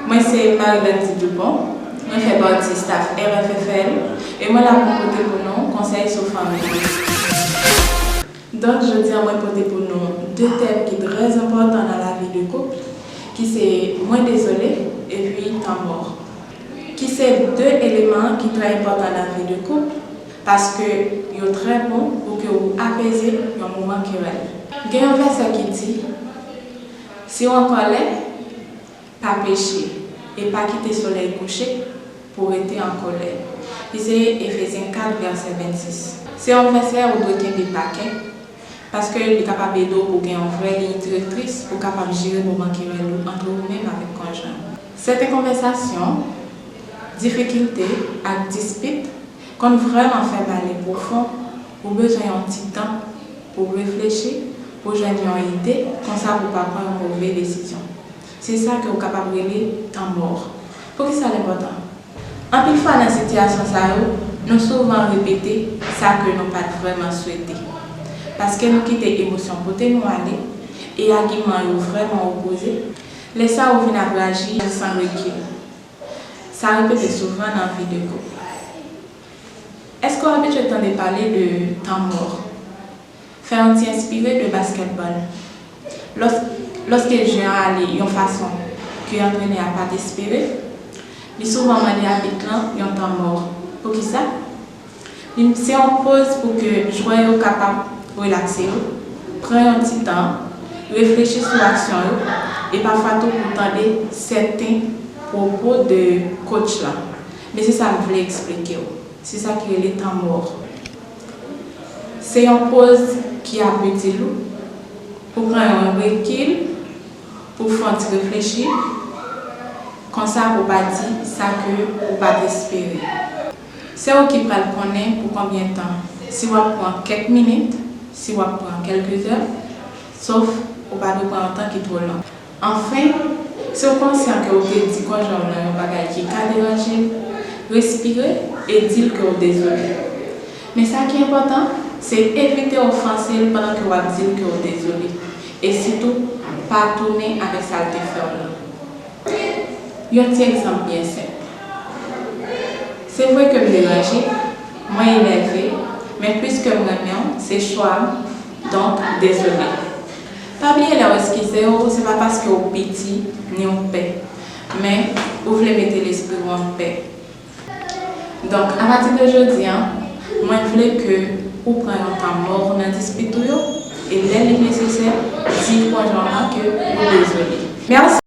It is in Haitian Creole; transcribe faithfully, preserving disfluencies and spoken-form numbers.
Mwen se Marie Landy Dupont, mwen fè pati staff R F F L, e mwen la pou m pote pou nou konsèy sou fanmi. Donk, jodi a, mwen pote pou nou de tèm ki trè enpòtan nan lavi de koup, ki se mwen dezole epi tanmò, ki se de eleman ki trè enpòtan nan lavi de koup, paske yo trè bon pou ke ou apeze yon moman kerèl. Gen yon vèsè ki di, si w an kòlè, pa peche, e pa kite solèy kouche pou w rete an kòlè. Li se Efezyen kat, vèsè vennsis. Se yon vèsè ou dwe kenbe pa kè, paske li kapab ede w pou w gen yon vrè liy direktris pou w kapab jere moman kerèl ou ant ou menm avèk konjwen w. Sèten konvèsasyon, difikilte ak dispit konn vrèman fè mal e pwofon, ou bezwen yon ti tan pou w reflechi, pou w jwenn yon ide, konsa pou w pa pran yon move desizyon. Se sa ke w kapab rele tanmò. Poukisa l enpòtan? Anpil fwa nan sitiyasyon sa yo, nou souvan repete sa ke nou pa t vrèman swete. Paske nou kite emosyon pote nou ale, e agiman yo vrèman opoze, lè sa ou vin ap reyaji san rekil. Sa repete souvan nan vi de koup. Èske w abitye tande pale de tanmò? Fè yon ti enspire de baskètbòl. Lòs-, lòske jeu an ale yon fason ke antrenè a pa t espere, li souvan mande abit lan yon tanmò. Poukisa? Li se yon poz pou ke jwè yo kapab relakse yo, pran yon ti tan, reflechi sou aksyon yo, e pafwa tou pou tande sèten pwopo de coach la. Men se sa m vle eksplike w. Se sa ki rele tanmò. Se yon poz ki ap itil ou pou pran yon rekil, pou fè yon ti reflechi, konsa pou pa di sa ke ou pa t espere. Se ou ki pral konnen pou konbyen tan, si w ap pran kèk minit, si w ap pran kèlke zè, sof ou pa dwe pran yon tan ki twò long. Anfen, si w konsyan ke w te di konjwen w lan yon bagay ki ka deranje l, respire e di l ke w dezole. Men sa ki enpòtan, se evite ofanse l pandan ke w ap di l ke w dezole. E sitou, pa tounen avèk sa l te fè w lan. Yon ti egzanp byen senp. Se vre ke m deranje, mwen enève, men piske m renmen w, se chwa m, donk, dezole. Pa bliye lè w eskize w, se pa paske w piti, ni w pè, men ou vle mete lespri w an pè. Donk, apati de jodi a, mwen vle ke ou pran yon tan mò nan dispit ou yo, e lè li nesesè, di konjwen an ke ou dezole. Mèsi.